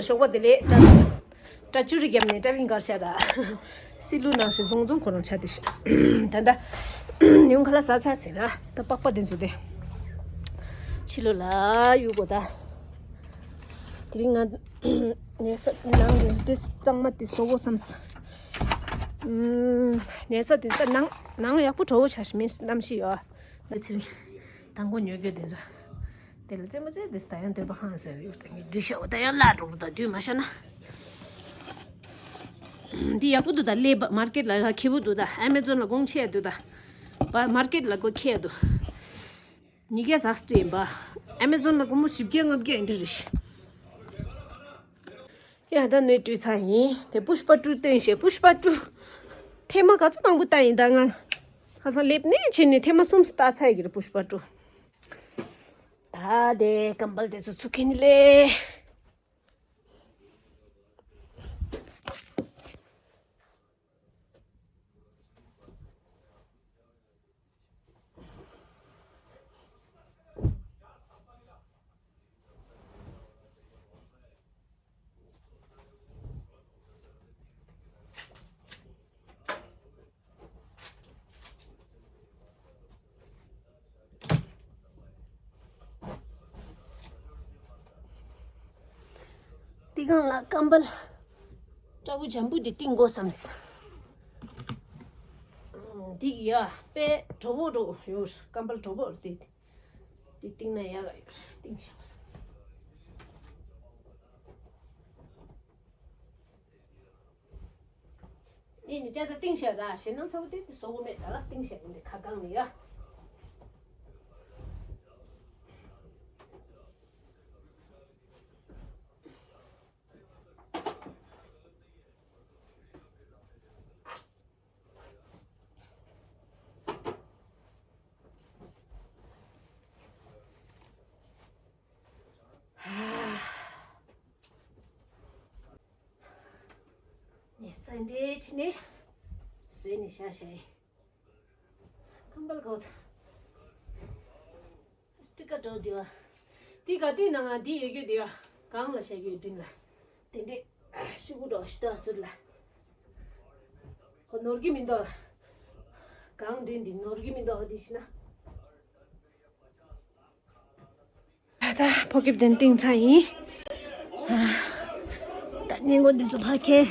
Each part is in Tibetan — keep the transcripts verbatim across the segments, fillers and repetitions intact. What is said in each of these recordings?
ཞོགས་པ་བདེ་ལེགས། སྐྲ་སྐྲ་བཅུ་རེ་བརྒྱབ་ནས་སྐྲ་རིང་གར་ཤ་ར། སི་ལུ་ནང་བཞིན་བཟུང་བཟུང་ཁོ་རང་ཆ་དེ་ཤ། ད་ད་ཉུང་ཁ་ལ་ཟ་ཚ་ཟེར་ར། ད་པགས་པ་དེ་ཚོ་དེ་ཕྱི་ལོགས་ལ་གཡུག་དགོས་ད། དེ་རིང་ང་ཉལ་ས་ནང་དེ་ཚོ་དེ་གཙང་མ་དེ་བཟོ་དགོས་བསམ་ས། ཉལ་ས་དེ་ད་ནང་ནང་ཡག་པོ་བྲོ་བོ་ཆགས་ཤིག་མིན་གནམ་གཤིས་ཡོད། ད་ཚེ་རིང་དང་པོ་ཉོ་རྒྱུ་དེ་ཚོ། དེ་ལ་རྩེད་མོ་རྩེ་དེ་ད་ཡང་འདོད་པ་ཧང་ཟེར་ཡོད་ད་ངས་འདི་ཤ་བ་ད་ཡང་བརླག་འགྲོ་གི་ད་དུས་མ་ཤ་ན། འདི་ཡག་པོ་འདུག་ད་ལས་པ་མར་ཀེད་ལ་ཁེ་པོ་འདུག་ད་ཨ་མེ་ཛོན་ལ་གོང་ཆེ་འདུག་ད། པ་མར་ཀེད་ལ་གོ་ཁེ་འདུག་ཉིས་བརྒྱ་ཟག་སྤྲད་ཡིན་པ། ཨ་མེ་ཛོན་ལ་སྒོར་མོ་བཞི་བརྒྱ་ལྔ་བརྒྱ་ཡིན་འདྲ་རེད། ཡ་ད་ནས་སྤྲོད་ཚར་ཡིན་དེ་པུཤ་པ་ཀྲུ་སྟོན་ཤེས་པུཤ་པ་ཀྲུ། ཐེངས་མ་ག་ཚོད་མང་པོ་བལྟ་ཡིན་ད་ང་། ཁ་སང་སླེབས་ནས་ཕྱིན་ནས་ཐེངས་མ་གསུམ་བལྟ་ཚར་ཡི་གི་རེད་པུཤ་པ་ཀྲུ། ད་དེ་ཀམ་པལ་དེ་ཚོ་ཚུགས་ཀྱི་ནི་ལེ། འདི་སྒང་ལ་ཀམ་པལ་སྐྲ་བོ་འཇམ་པོ་འདི་བཏིང་དགོས་བསམས། འདི་ཡ་དཔེ་གྲོ་བོ་འགྲོ་ཡོད་ཀམ་པལ་གྲོ་བོ་འདི། འདི་བཏིང་ན་ཡག་ག་ཡོད་བཏིང་བཞག་སོང་། ཨེ་ནི་ཅ་ད་ཏིང་ཤ་ར་ཞེ་ནང་ཚ་བོ་དེ་དེ་བཟོ་གོ་མེད་ད་ར་ཏིང་ཤ་ཡིན་དེ་ཁ་གང་ནི་ཡ། ངས་སེན་ཌལ་ཕྱི་ནས་བཟོས་ནས་བཞག་བཞག་ཡིན། ཀམ་པལ་གོ་ཐུབ། སི་ཊི་ཀར་འདྲ་བོ་འདི་བ། འདི་ག་དུས་ནང་ང་འདི་ཡོད་རྒྱུ་འདི་བ། གང་ལ་བཞག་རྒྱུ་མདུན་ལ། དེ་འདྲས་ཤུ་གུ་འདྲ་བོ་ཞིག་འདུག་ཟུར་ལ། ཁོ་ནོར་གྱི་མི་འདུག་གང་མདུན་འདི་ནོར་གྱི་མི་འདུག་འདི་ཤི་ན། ད་ཕོ་ཁེབས་དེ་བཏིང་ཚར་ཡིན། ད་སྙིང་གོ་འདི་ཚོ་ཕ་ཁེ།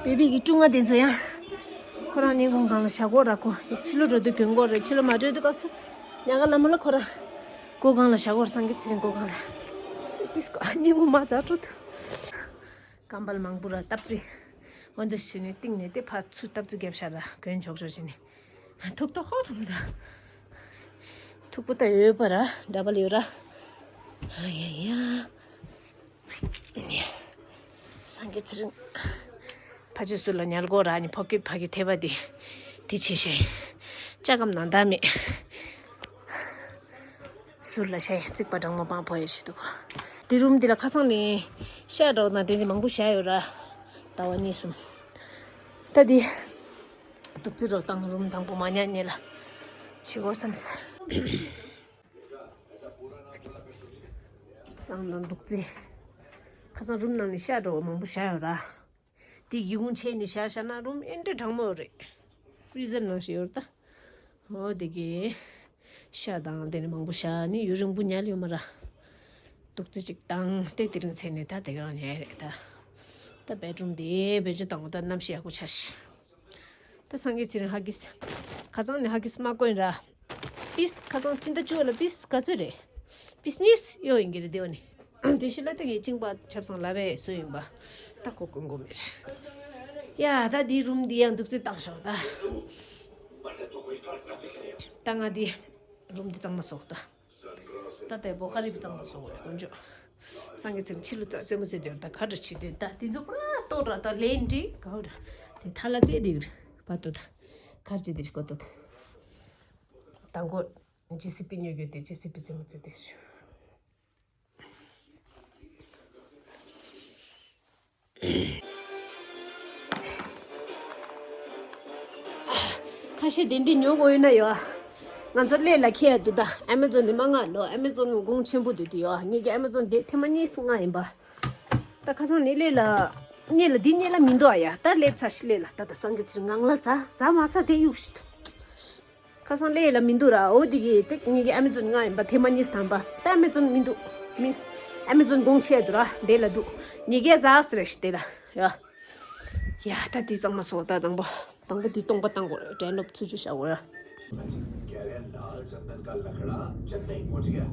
བེ་བི་གི་ཀྲུང་ང་དེ་ཚོ་ཡང་། ཁོ་རང་སྙིང་གོ་སྒང་ལ་བཞག་གོ་ར་ཁོ། ཕྱི་ལོགས་འགྲོ་དུས་གྱོན་གོ་རེད། ཕྱི་ལོགས་མ་འགྲོ་དུས་སྐབས་སུ། ཉག་ག་ལ་མོ་ལ་ཁོ་ར། སྒོ་སྒང་ལ་བཞག་གོ་ར་སངས་རྒྱས་ཚེ་རིང་སྒོ་སྒང་ལ། ཏིས་ཀོ་སྙིང་གོ་མ་ཛ་འགྲོ་ཐུ། ཀམ་པལ་མང་པོ་ར་སྟབས་བདེ། འོན་ཏེ་ཞི་ནས་བཏིང་ནས་དེ་ཕར་ཚུར་སྟབས་བདེ་རྒྱབ་ཤ་ར་གྱོན་ཆོག་ཆོག་བྱས་ནས། ཐུག་ཐུག་ཧོ་ཐུག་ད། ཐུག་པོ་ད་ཡོད་པ་ར་འདྲ་པ་ཡོད་ར། ཨ་ཡ་ཡ། སངས་རྒྱས་ཚེ་རིང་། ཕ་ཆོས་སུ་ལ་ཉལ་གོ་ར་ནི་ཕོ་སྐྱིད་ཕ་གི་ཐེ་བ་དེ། དེ་ཆེ་ཤེ། ལྕགས་སྒམ་ནང་ད་མེད། ཟུར་ལ་ཤ་ཡ་རྩིག་པ་གྲང་མོ་སྤང་ཕོ་ཡ་ཞིག་འདུག་དེ་རུམ་འདི་ལ་ཁ་སང་ནས་ཤ་འདྲ་བོ་ན་དེ་འདི་མང་པོ་བཞག་ཡོད་ར། ཟླ་བ་གཉིས་གསུམ། ད་འདི། དུག་རྫི་རོ་དང་རུམ་དང་པོ་མ་ཉལ་ཉལ་ལ། ཤི་གོ་བསམས། སང་དང་དུག་རྫི། ཁ་སང་རུམ་ནང་ནས་ཤ་འདྲ་བོ་མང་པོ་བཞག་ཡོད་ར། དེ་སྒེའུ་ཁུང་ཕྱེ་ནས་བཞག་བཞག་ན་རུམ་ཨེ་འདྲ་གྲང་མོ་རེད། ཧྥི་རི་ཛར་ནང་བཞིན་ཡོད་རེད་ད། འོ་དེ་གི། ཤ་དང་དེ་ནས་མང་པོ་བཞག་ནི་ཡུན་རིང་པོ་ཉལ་ཡོད་མ་ར། དུག་རྫི་ཅིག་བཏང་སྟེ་དེ་རིང་ཚེ་ནས་ད་དེ་ག་རང་ཉལ་རེད་ད། ད་བེད་རུམ་དེ་བེད་སྤྱོད་བཏང་བ་ད་གནམ་གཤིས་ཡག་པོ་ཆགས་ཤག་ད་སངས་རྒྱས་ཚེ་རིང་ཧ་གིས། ཁ་སང་ནས་ཧ་གིས་མ་གོན་ར། པིས་ཁ་སང་ཕྱི་ཟླ་བཅུ་ལ་པིས་ག་ཚོད་རེད། པིས་གཉིས་གཡོ་ཡིན་གྱི་རེད་དེ་བ་ནི། དེ་ཤུལ་ལ་ད་ངས་གཅིན་པ་ཆབ་གསང་ལབ་པས་སུ་ཡིན་པ། ད་ཁོ་གོན་དགོས་མེད། ཡ་ད་འདི་རུམ་འདི་ཡང་འདུག་ཚོད་བཏང་ཤོག་ད། ད་ང་འདི་རུམ་འདི་གཙང་མ་བཟོ་ད། ད་ལྟའི་བོ་ཁ་རི་བི་གཙང་མ་བཟོ་དགོས་དཀོན་མཆོག་སངས་རྒྱས་ཚེ་རིང་ཕྱི་ལོ་རྩེད་མོ་རྩེ་འདོད་ད་ག་འདྲ་བྱེད་འདོད་ད་དེ་ཚོ་པ་ལྟོ་ར་ད་ལན་འདྲི་ག་འོ་ར། དེ་ཐ་ལ་རྩེ་འདི་གུར་པ་ཏོ་ད། གར་བྱེད་འདི་ཞིག་གོ་ཏོ་ད། དང་གོ། ཇི་སི་པི་ཉོ་རྒྱུ་དེ་ཇི་སི་པི་རྩེད་མོ་རྩེ་འདི་ཞུ། ཁ་ཤས་དེ་འདྲས་ཉོ་དགོས་ཡོད་ན་ཡོད། ང་ཚོ་ལས་ལ་ཁེལ་ཡ་འདུག་ད་ཨ་མེ་ཛོན་ནས་མ་མངགས་ལོ། ཨ་མེ་ཛོན་གོང་ཆེན་པོ་འདུག་དེ་ཡོད། ངེད་ཀྱི་ཨ་མེ་ཛོན་དེ་ཐེངས་མ་གཉིས་མངགས་ཡིན་པ། ད་ཁ་སང་ནས་སླེབས་ལ། སྔོན་ལ་འདི་སྔོན་ལ་མི་འདུག་ཨ་ཡ། ད་སླེབས་ཚར་ཤི་སླེབས་ལ། ད་ད་སངས་རྒྱས་ཚེ་རིང་ངང་ལ་ཟ་ཟ་མ་ཚ་དེ་གཡུག་ཤི། ཁ་སང་སླེབས་ལ་མི་འདུག་ར། འོ་དེ་གི་དེ་ངེད་ཀྱི་ཨ་མེ་ཛོན་ང་ཡིན་པ་དེ་མ་གཉིས་དང་པ། ད་ཨ་མེ་ཛོན་མི་འདུག་མིས་ཨ་མེ་ཛོན་དགོང་ཆེ་འདུག་ར། དེ་ལ་འདུག་ངེད་ཀྱི་ཟ་ཟེར་ཤི་དེ་ལ་ཡ། ཡ་ད་དེ་གཙང་མ་སོ། ད་དང་པོ་དང་པོ་དེ་སྟོང་པ་བཏང་དགོས་ར། དྲན་ལོབ་ཚུ་ཆུ་བཞག་དགོས་ར། कह रहे हैं लाल चंदन का लकड़ा चेन्नई पहुंच गया।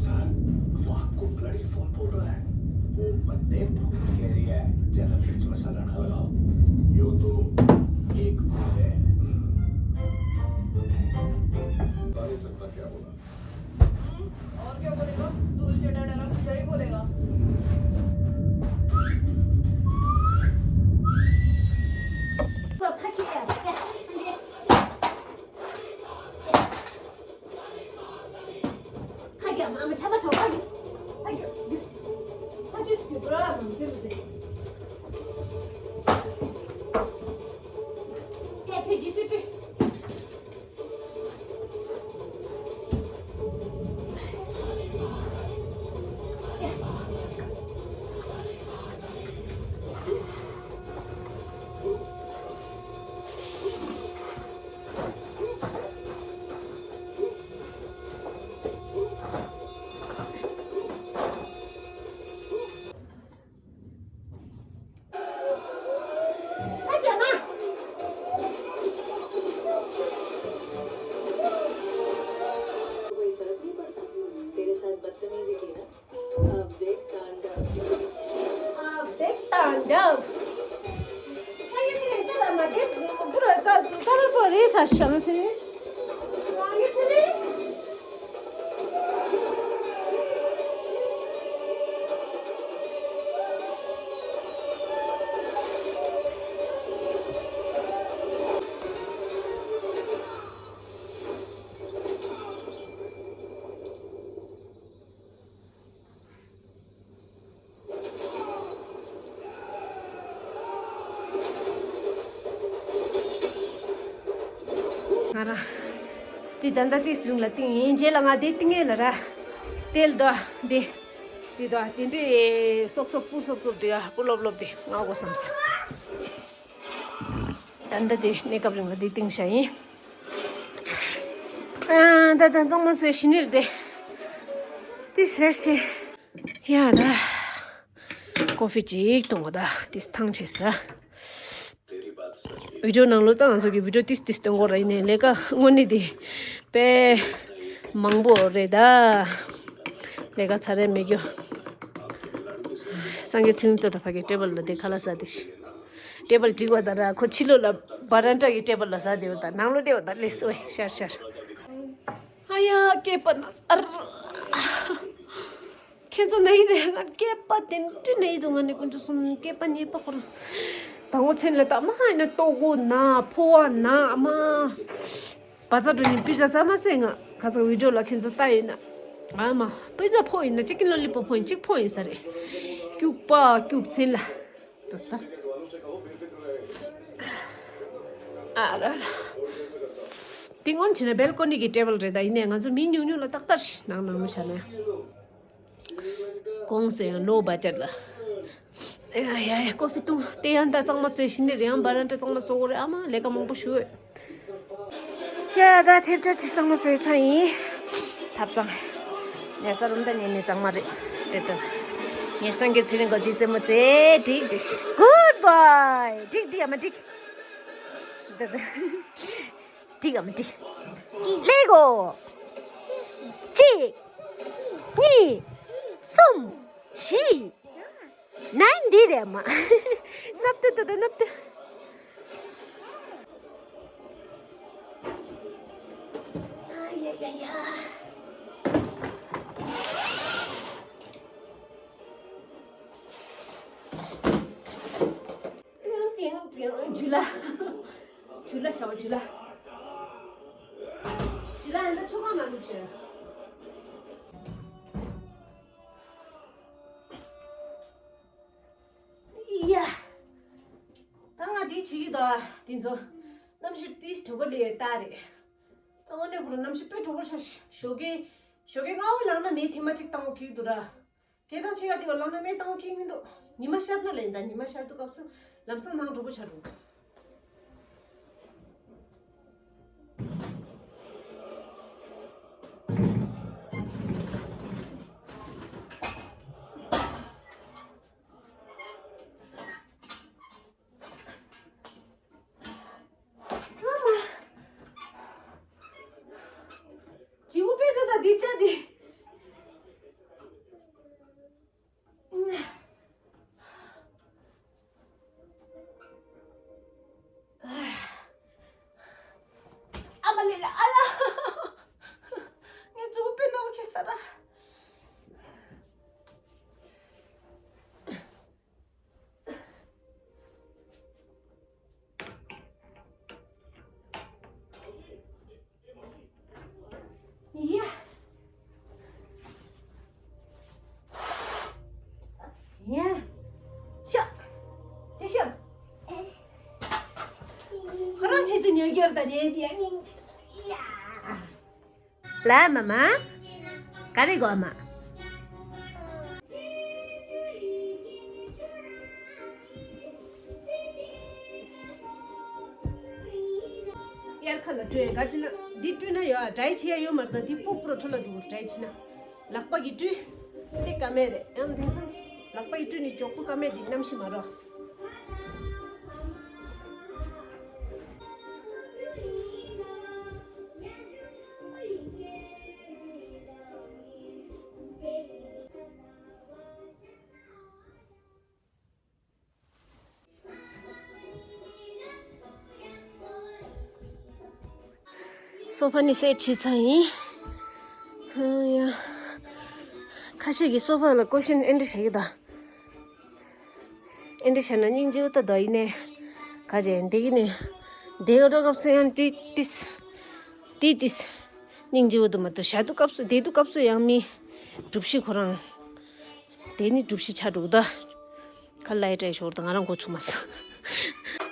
सर, वो आपको ब्लडी फोन बोल रहा है। वो मन्ने भूत कह रही है, ज्यादा मिर्च मसाला ना लगाओ। यो तो एक भूत है। पता नहीं सकता क्या बोला। हम्म, और क्या बोलेगा? तू चटा डाला, तू यही बोलेगा। कोई फर्क नहीं पड़ता। तेरे साथ बदतमीजी की ना। अब देख तांडव। अब देख तांडव। सही से इनका लम्बा दे, पूरा का, का, पूरा रे सा शंग से। आगे से ले। ང་རང་དེ་ད་ལྟ་དེ་སི་རིང་ལ་བཏིང་ཡིན། རྗེས་ལ་ང་དེ་བཏིང་ངེས་ལ་ར། དེ་ལ་དོ་དེ་དེ་དོ་དེ་འདྲའི་སོབ་སོབ་སྤུ་སོབ་སོབ་དེ་སྤུ་ལོབ་ལོབ་དེ་ང་གོ་བསམ་སོང་། ད་ལྟ་དེ་གནས་སྐབས་རིང་ལ་དེ་བཏིང་བཞག་ཡིན། ཨ་ད་ད་གཙང་མ་བཟོས་ཤི་ནི་རེད་དེ། དེ་ཟེར་ཤི། ཡ་ད། ཀོ་ཧྥི་ཅིག་གཏོང་གོ་ད། དེ་ཐང་ཆད་ས། བི་ཌིའོ་ནང་ལོ་ད་ང་ཚོ་གི་བི་ཌིའོ་ཏིས་ཏིས་སྟོན་གོ་ར། ཡིན་ནའི་ལས་ཀ་དངོས་གནས་དེ་དཔེ་མང་པོ་རེད་ད། ལས་ཀ་ཚར་རེ་མེད་རྒྱུ། སངས་རྒྱས་ཚེ་རིང་ལྟོས་དང་ཕ་གི་ཊེ་བལ་ལ་དེ་ཁ་ལག་ཟ་དེ་ཤི། ཊེ་བལ་འགྲིག་པ་ད་ར། ཁོ་ཕྱི་ལོགས་ལ་བ་རན་ཌ་གི་ཊེ་བལ་ལ་ཟ་དེ་ཡོད་ད། ནང་ལོགས་བསྡད་པ་ད་ལས་སོ་ཤར་ཤར། ཨ་ཡ་སྐེད་པ་ན་ཨར། ཁྱེད་ཚོ་ན་ཡི་དེ་ང་སྐེད་པ་དེ་འདྲ་ན་ཡི་དུ། ང་ནི་ཀུན་ཏུ་སོང་སྐེད་པ་ཉེས་པ་ཁོ་རང་། ད་ངོ་མཚན་ལ་ད་མ་ཧ་ཡིན་ན་ལྟོ་གོ་ན་ཕོ་བ་ན་མ། བ་ཚ་འགྲོ་ནི་པི་ཛ་ཟ་མ་ཟེ། ང་ཁ་སང་བི་ཌིའོ་ལ་ཁྱེད་ཚོ་ལྟ་ཡིན་ན། ཨ་མ་པི་ཛ་ཕོ་ཡིན་ན་ཅི་ཀིན་ལོ་ལི་པོ་ཕོ་ཡིན་གཅིག་ཕོ་ཡིན་ས་རེད། སྐྱུག་པ་སྐྱུག་མཚན་ལ། ད་ད། ཨ་ར་ར། དེ་སྔོན་བྱས་ན་བེལ་ཀོ་ནི་གི་ཊེ་བལ་རེད་ད། ཡིན་ནའི་ང་ཚོ་མི་ཉུང་ཉུང་ལ་ཏག་ཏག་ཞིག་ནང་ནང་མི་བྱ་ན་ཡང་། གོང་ཟེར་ཡང་ལོ་བ་ཅར་ལ། ཡ་ཡ་ཡ་ཀོ་ཧྥི་བཏུང་། དེ་ཡང་ད་གཙང་མ་བཟོས་ཤི་ནི་རེད། ཡང་བ་རན་ཌ་གཙང་མ་བཟོ་དགོས་རེད། ཨ་མ་ལས་ཀ་མང་པོ་ཞུ་འོས། ཡ་ད་ཐེབས་ཆག་ཅིག་གཙང་མ་བཟོས་ཚར་ཡིན། ཐབ་ཚང་། ཉལ་ས་རུམ་ད་ཉལ་ནི་གཙང་མ་རེད། དེ་ལྟར། ངས་སངས་རྒྱས་ཚེ་རིང་གི་འདི་རྩེད་མོ་རྩེ་འགྲིག་འགྲིག་ཤི། གུཌ་བྷའི། འགྲིག་འགྲིག་ཨ་མ་འགྲིག་འགྲིག་ཨ་མ་འགྲིག་ལེ་གོ་གཅིག་གཉིས། གསུམ། བཞི། ནའིན། འདི་རེད་མ། སྣབས་ཏུ་ཏུ་ཏུ་སྣབས་ཏུ། ཨ་ཡ་ཡ་ཡ། ཏུང་ཏུང་ཏུང་། ཇུ་ལ། ཇུ་ལ་ཤའོ་ཇུ་ལ། ཇུ་ལ་ཡང་ད་ཆུ་ཁང་ནང་འདུག་ཤེས། དེ་བྱེད་ཀྱི་འདུག་ཨ། དེ་ཚོ་གནམ་གཤིས་དེ་དྲོ་པོ་ལས་ལྟ་རེད། ད་དངོས་གནས་ཁོ་རང་གནམ་གཤིས་དཔེ་དྲོ་པོ་ཤར། ཞོགས་ཀས་ཞོགས་ཀས་སྔ་པོ་ལངས་ན་མེ་ཐེངས་མ་གཅིག་བཏང་དགོས་ཀྱི་འདུག་ར། སྐད་གྲགས་ཆེ་ག་དེ་བ་ལངས་ན་མེ་བཏང་དགོས་ཀྱི་མི་འདུག་ཉི་མ་ཤར་ན་ལས་ད་ཉི་མ་ཤར་དུས་སྐབས་སུ་ལམ་སང་ནང་དྲོ་པོ་ཆགས་འགྲོ། ཨ་མ། བྱིའུ་དཔེ་དེ་དང་འདི་ཅག་འདི། ཨ་མ་ལེ་ལ་ཨ་ལ། ངའི་གཙུག་པོ་དཔེ་ནག་པོ་ཁེལ་ས་ར། ཡ། ཡ། ཤ། དེ་ཤ། ཁོ་རང་ཆེད་དུ་ཉོ་རྒྱུར་ད་རེད་ཡ། ལ་མ་མ། ག་རེ་གོ་མ། དབྱར་ཁ་ལ་བཀྲུས་ག་ཅི་ན་འདི་བཀྲུས་ན་ཡོད་ཨ། ཌ་རའི་བྱེད་ཡ་ཡོད་མ་རེད། ད་འདི་སྤུ་པུ་ར་འཕྲོ་ལ་འདུག་ཌ་རའི་བྱེད་ན་ལག་པ་གིས་བཀྲུས། དེ་ཀ་མེད་རེད། ཡང་དེང་སང་ལག་པ་གིས་བཀྲུས་ནས་མགྱོགས་པོ་ཀ་མེད་འདི་གནམ་གཤིས་མ་རོ། སོ་ཕ་ནི་སེ་བྱས་ཚར་ཡིན། ཧ་ཡ། ཁ་ཤས་ཀྱིས་སོ་ཕ་ལ་ཀོ་ཤན་ཨེ་འདྲ་བྱེད་ཀྱི་ད། ཨེ་འདྲ་བྱས་ན་སྙིང་རྗེ་པོ་ད་ད་ཡིན་ནས། ག་རེ་འདི་གི་ནི། འདི་གི་འགྲོ་སྐབས་སུ་ཡང་ཏི་ཏིས། ཏི་ཏིས། སྙིང་རྗེ་པོ་འདུག་མ་གཏོགས་བཞག་དུས་སྐབས་སུ་བསྡད་དུས་སྐབས་སུ་ཡང་མི། སྒྲུབ་གཞི་ཁོ་རང་། དེ་ནི་སྒྲུབ་གཞི་ཆགས་འགྲོ་གི་ད། ཁ་ལ་ཡི་སྤྲད་ཞོར་དུ་ང་རང་འགོ་ཚུགས་མ་སོང་།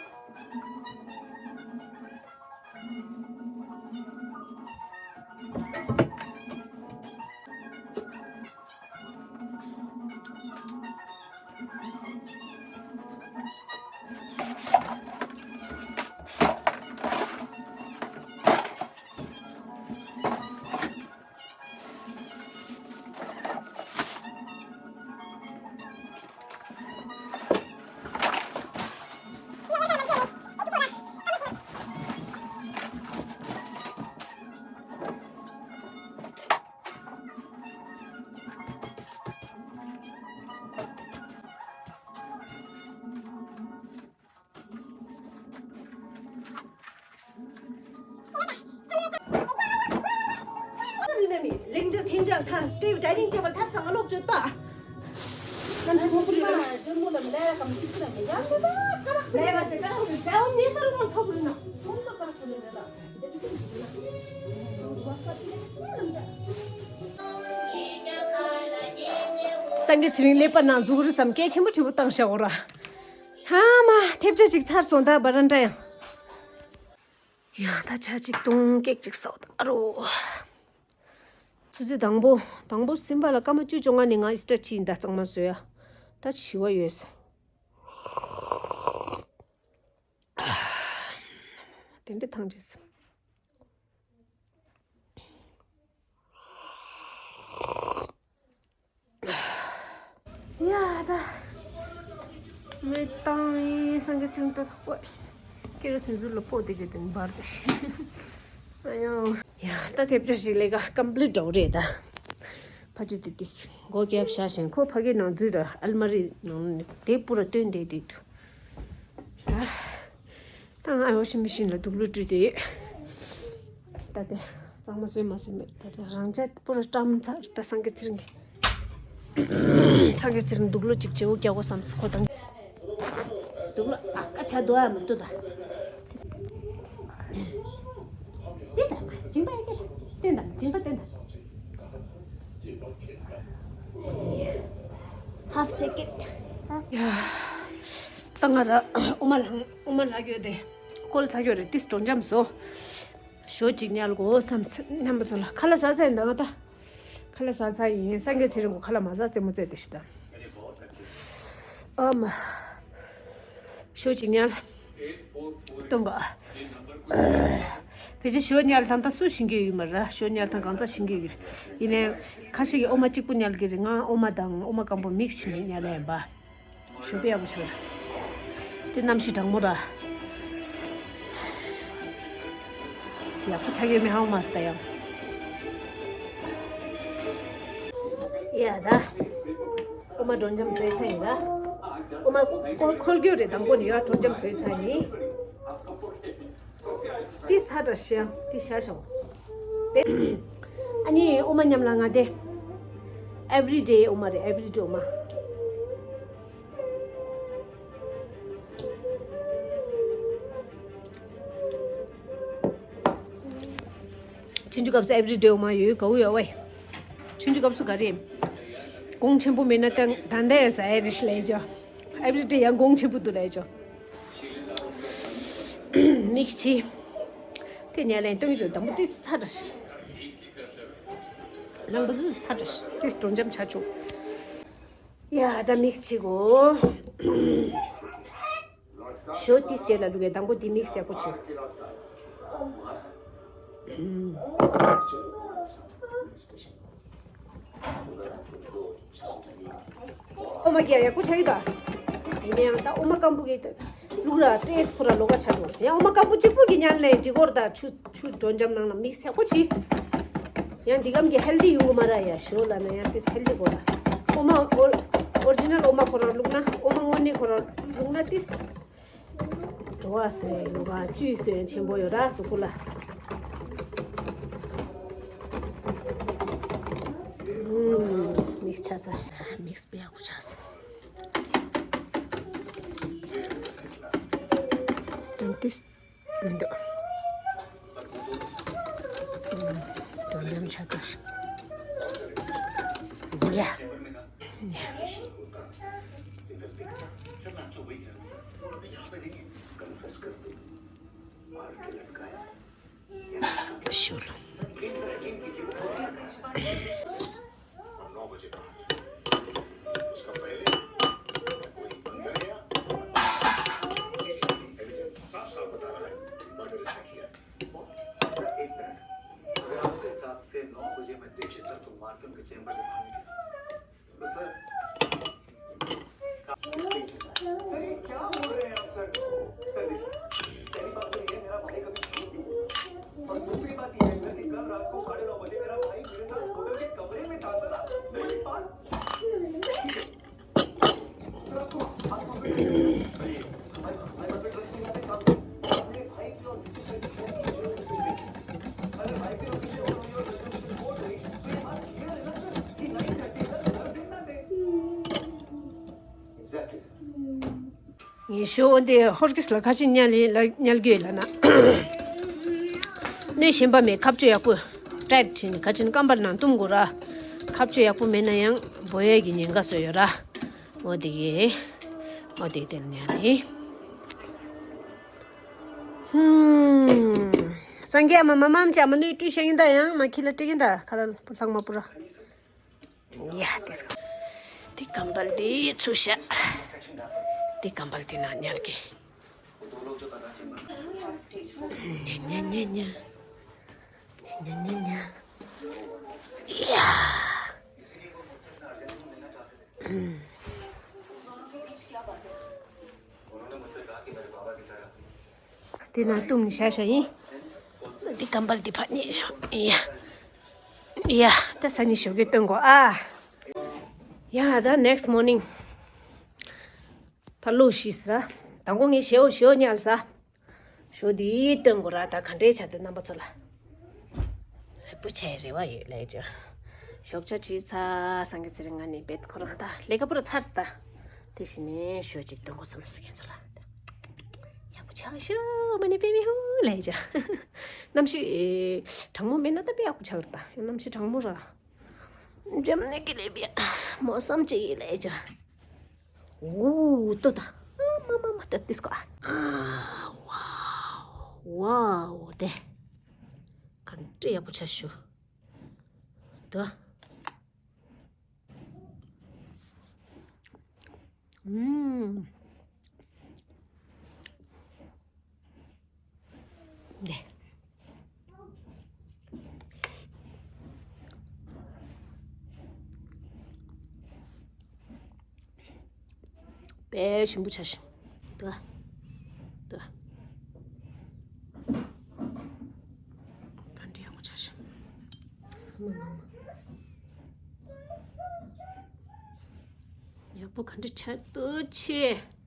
ལིང་ཇ་ཐིང་ཇ་ཐ་ཏེ་ཌའི་ནིང་ཊེ་བལ་ཐབ་ཚང་ལོག་ཅོད་པ། ནམ་ཞིག་ཐོག་པུ་ལ་ཇོན་མོ་ལ་ལས་ར་ཀམ་ཏི་ཀུ་ལ་མེ་ཡ། ལས་ར་ཤེ་ཀ་ར་ཧུ་ཇ་ཨོ་ནེ་ས་རུ་མང་ཚོགས་པུ་ལ་ན་ཐོང་ད་ཀ་ར་ཧུ་ལེ་ར། སངས་རྒྱས་ཚེ་རིང་ཀླད་པ་ནང་འཛུགས་རེད་བསམ་སྐད་ཆེན་པོ་ཆེན་པོ་བཏང་བཞག་འོ་ར། ཧ་མ་ཐེབས་ཆ་གཅིག་ཚར་སོང་ད་བ་རན་ཏྲ་ཡང་། ཡང་ད་ཆ་གཅིག་བཏུང་ཀེག་གཅིག་བཟོ་ད་རོ། ཆུ་ཚོད་དང་པོ་དང་པོ་སིམ་པ་ལ་སྐར་མ་བཅུ་བཅོ་ལྔ་ནས་ང་ཨི་སི་ཊར་ཊི་ཡིན་ད་གཙང་མ་བཟོས་ཡ། ད་བྱི་བ་ཡོད་ས། དེ་འདྲ་ཐང་བྱས་སོང་། ཡ་ད། མེ་བཏང་ཡིན་སངས་རྒྱས་ཚེ་རིང་ཏོ་ཐོག་པོ། ཀེ་རོ་སིན་ཟུར་ལ་ཕོག་དེ་གི་དེ་འབར་དེ་ཤི། ཨ་ཡོ། ཡ་ད་ཐེབས་ཆ་ཞིག་ལས་ཀ་ཀམ་པི་ལིཊ་འགྲོ་རེད་ད། ཕ་ཆུ་དེ་དེ་སྒོ་རྒྱབ་བཞག་བཞིན་ཁོ་ཕ་གི་ནང་འཛུལ་ར་ཨལ་མ་རི་ནང་ནས་དེ་པུ་ར་སྟོན་བསྡད་དེ་འདུག་ད་ང་ཝ་ཤིང་མེ་ཤིན་ལ་དུག་ལོག་བཀྲུས་ཏེ་ཡོད། ད་དེ་གཙང་མ་བཟོས་མ་བཟོས་མེད། ད་དེ་རང་ཅག་པུ་ར་བཀྲམ་ཚར། ད་སངས་རྒྱས་ཚེ་རིང་གི། སངས་རྒྱས་ཚེ་རིང་དུག་ལོག་ཅིག་བྱེད་འོ་རྒྱག་གོ་བསམ་སི་ཁོ་དང་། དུག་ལོག་ཨ་ཀ་ཆ་དོ་ཨ་མ་ཏོ་ད། དེ་ད་མ་སྦྱིན་པ་ཡ་ཀ་ད་སྟོན་ད་སྦྱིན་པ་སྟོན་ད། ཧཱཕ་ཇེ་ཀེཊ། ཡ། ད་ང་ར་ཨོ་མ་ལང་ཨོ་མ་ལག་ཡོད་དེ་ཀོལ་ཚ་གྱོ་རེ་ཏིས་དྲོ་འཇམ་བཟོ། ཞོ་གཅིག་ཉལ་གོ་བསམ་སེ་རྣམ་པ་ཚོ་ལ་ཁ་ལག་ཟ་ཚར་ཡིན་ད་ང་ད། ཁ་ལག་ཟ་ཚར་ཡིན། སངས་རྒྱས་ཚེ་རིང་གོ་ཁ་ལག་མ་ཟ་རྩེད་མོ་རྩེ་དེ་ཤི་ད། ཨ་མ། ཞོ་གཅིག་ཉལ། སྟོན་ག་ཕལ་ཆེར་ཞོ་ཉལ་ཐང་ད་སུ་ཤིང་གི་ཡོད་མ་ར། ཞོ་ཉལ་ཐང་གང་ཚ་ཤིང་གི་ཡོད། ཡིན་ནའི་ཁ་ཤས་ཀྱི་ཨོ་མ་གཅིག་པུ་ཉལ་གི་རེད། ང་ཨོ་མ་དང་ཨོ་མ་སྐམ་པོ་མིག་ཤི་ནས་ཉལ་ཡིན་པ། ཞོ་པེ་ཡག་པོ་ཆགས། དེ་གནམ་གཤིས་གྲང་མོ་ར། ཡག་པོ་ཆགས་ཡོད་མེད་ཧ་གོ་མ་སོང་ད་ཡང་། ཡ་ད། ཨོ་མ་དྲོ་འཇམ་བཟོས་ཚར་ཡིན་ད། ཨོ་མ་ཁོལ་ཁོལ་རྒྱུ་རེད་དང་པོ་ནས་ཡ་དྲོ་འཇམ་བཟོས་ཚར་ཡིན། ཏིས་ཚ་དྲ་ཤང་ཏིས་ཤ་ཤང་། ཨ་ནི་ཨོ་མ་མཉམ་ལ་ང་དེ། everyday ཨོ་མ་རེད། everyday ཨོ་མ། ཆུང་ཆུང་སྐབས་སུ་everyday ཨོ་མ་ཡོད་གའུ་ཡོད་བས། ཆུང་ཆུང་སྐབས་སུ་ག་རེ། གོང་ཆེན་པོ་མེད་ན་ད་ད་ལྟ་ཡང་ཟ་ཡ་རེད་ལས་ཅོ། everyday ཡང་གོང་ཆེན་པོ་འདུག་ལས་ཅོ། མིག་ཆི། དེ་ཉལ་ལན་སྟོན་གྱི་འདུག་དང་པོ་དེ་ཚ་དྲ་ཤི། ནང་པ་ཚོ་ཚ་དྲ་ཤི་དེ་དྲོ་འཇམ་ཆ་ཆུང་། ཡ་ད་མིག་ཆི་གོ། ཞོ་དེ་རྗེས་ལ་བླུག་གི་དང་པོ་དེ་མིག་ཡག་པོ་བྱེད། ཨོ་མ་གི་ཡག་པོ་ཆགས་ཡོད་ད། ཡིན་ན་ཡང་ད་ཨོ་མ་སྐམ་པོ་གི་བླུག་ར་ཏྲེས་ཁོ་ར་ལོ་ག་ཆགས་འགྲོ། ཡང་ཨོ་མ་སྐམ་པོ་གཅིག་པུ་གི་ཉལ་ནས་འགྲིག་གོ་ར་ད། ཆུ་ཆུ་དྲོ་འཇམ་ནང་ལ་མིག་ཡག་པོ་བྱེད། ཡང་འདི་གམ་གི་healthy ཡོང་གི་མ་ར། ཡ་ཞོ་ལ་ན་ཡང་ཏིས་healthy་གོ་ར། ཨོ་མ་ཨོ་original ཨོ་མ་ཁོ་ར་བླུག་ན་ཨོ་མ་དངོས་གནས་ཁོ་ར་བླུག་ན་ཏིས། བྲོ་བ་སོན་ལོ་ག་བཅུས་སོན་ཆེན་པོ་ཡོད་ར་སུ་ཀུ་ལ། མིག་ཆ་ས་ཤ་མིག་པེ་ཡག་པོ་ཆགས་སོང་། ཏན་ཏིས་མི་འདུག་དོ་མཉམ་ཆ་ཏོ་ཤི། ཡ། ཡ། ཤུལ། अगर आपके साथ से नौ बजे मैं दीक्षित सर को मार्कन के चैम्बर से बाहर निकला, तो सर, सर, ये क्या बोल रहे हैं आप सर? सर, देखिए, पहली बात तो ये है, मेरा भाई कभी झूठ नहीं बोलता। और दूसरी बात ये है सर कि कल रात को साढ़े नौ बजे मेरा भाई मेरे साथ होटल के कमरे में था, सर। मेरे पास ངས་ཞོ་འདི་ཧོར་གིས་ལ་ཁ་ཆེ་ཉལ་ལི་ལ་ཉལ་རྒྱུ་ལ་ན། གནོད་ཤན་པ་མེད་ཁ་བཅོས་ཡག་པོ། ཏྲེད་ཕྱིན་ཁ་ཆེན་སྐམ་པར་ནང་བཏུམ་དགོས་ར། ཁ་བཅོས་ཡག་པོ་མེད་ན་ཡང་འབོ་ཡས་ཀྱི་ཉེན་ཁ་བཟོ་ཡོད་ར། འོ་དེ་གི། འོ་དེ་དེ་ལ་ཉལ་ལི། ཧུམ། སངས་རྒྱས་མ་མ་མམ་ཅ་མ་ནུས་བཀྲུས་ཤ་ཡིན་ད་ཡང་མ་ཁྱི་ལ་སྤྲད་ཀྱིན་ད་ཁ་ལ་ལྷག་མ་པོ་ར། ཡ་དེ་སྐ་དེ་ཀམ་པལ་དེ་ཚུ་ཤ། དེ་ཀམ་པལ་དེ་ན་ཉལ་གི། ཉ་ཉ་ཉ་ཉ། ཉ་ཉ་ཉ་ཉ། ཡ། དེ་ན་བཏུང་ནས་བཞག་བཞག་ཡིན། འདི་ཀམ་པལ་འདི་ཕ་ཉེ་ཤོ་ཡ། ཡ། ད་ས་ཉི་ཞོགས་ཀས་སྟོན་དགོས་ཨ། ཡ་ད་next morning། ད་ལོ་ཤི་ཟ། དང་པོ་ངས་ཞེའོ་ཞེའོ་ཉལ་ཟ། ཞོ་འདི་སྟོན་དགོས་ར། ད་ག་འདྲའི་ཆ་དུ་རྣམ་པ་ཚོ་ལ། ཧེ་པོ་ཆེ་རེ་བ་ཡོད་ལས་ཅོ། ཞོགས་ཇ་བྱས་ཚར་སངས་རྒྱས་ཚེ་རིང་ང་ནི་བེད་ཁོ་རང་ད་ལས་ཀ་པུ་ར་ཚར་སི་ད། དེ་བཞིན་ནས་ཞོ་ཅིག་སྟོན་དགོས་བསམ་སི་ཁན་ཚོ་ལ། ཡག་པོ་ཆགས་ཤོ་མ་ནི་པེ་མི་ཧུ་ལས་ཅོ། གནམ་གཤིས་གྲང་མོ་མེད་ན་ད་པེ་ཡག་པོ་ཆགས་ར་ད་གནམ་གཤིས་གྲང་མོ་ར། འཇམ་ནས་ཀི་ལས་པེ་མོ་བསམ་ཅེ་ཡི་ལས་ཅོ། འུ་ཏོ་ད། ཨ་མ། མ་མ་མ་ད་ཏིས་ཀོ་ཨ། ཝའོ་ཝའོ་དེ། ག་འདྲ་ཡག་པོ་ཆགས་ཤོག་ད། ཨུམ། དེ། དཔེ་ཞིམ་པོ་ཆགས་ཤིང་། ལྟོས། ལྟོས། ག་འདྲ་ཡག་པོ་ཆགས་ཤིང་། ཡག་པོ་ག་འདྲ་ཆགས་འདུག་ཆེ།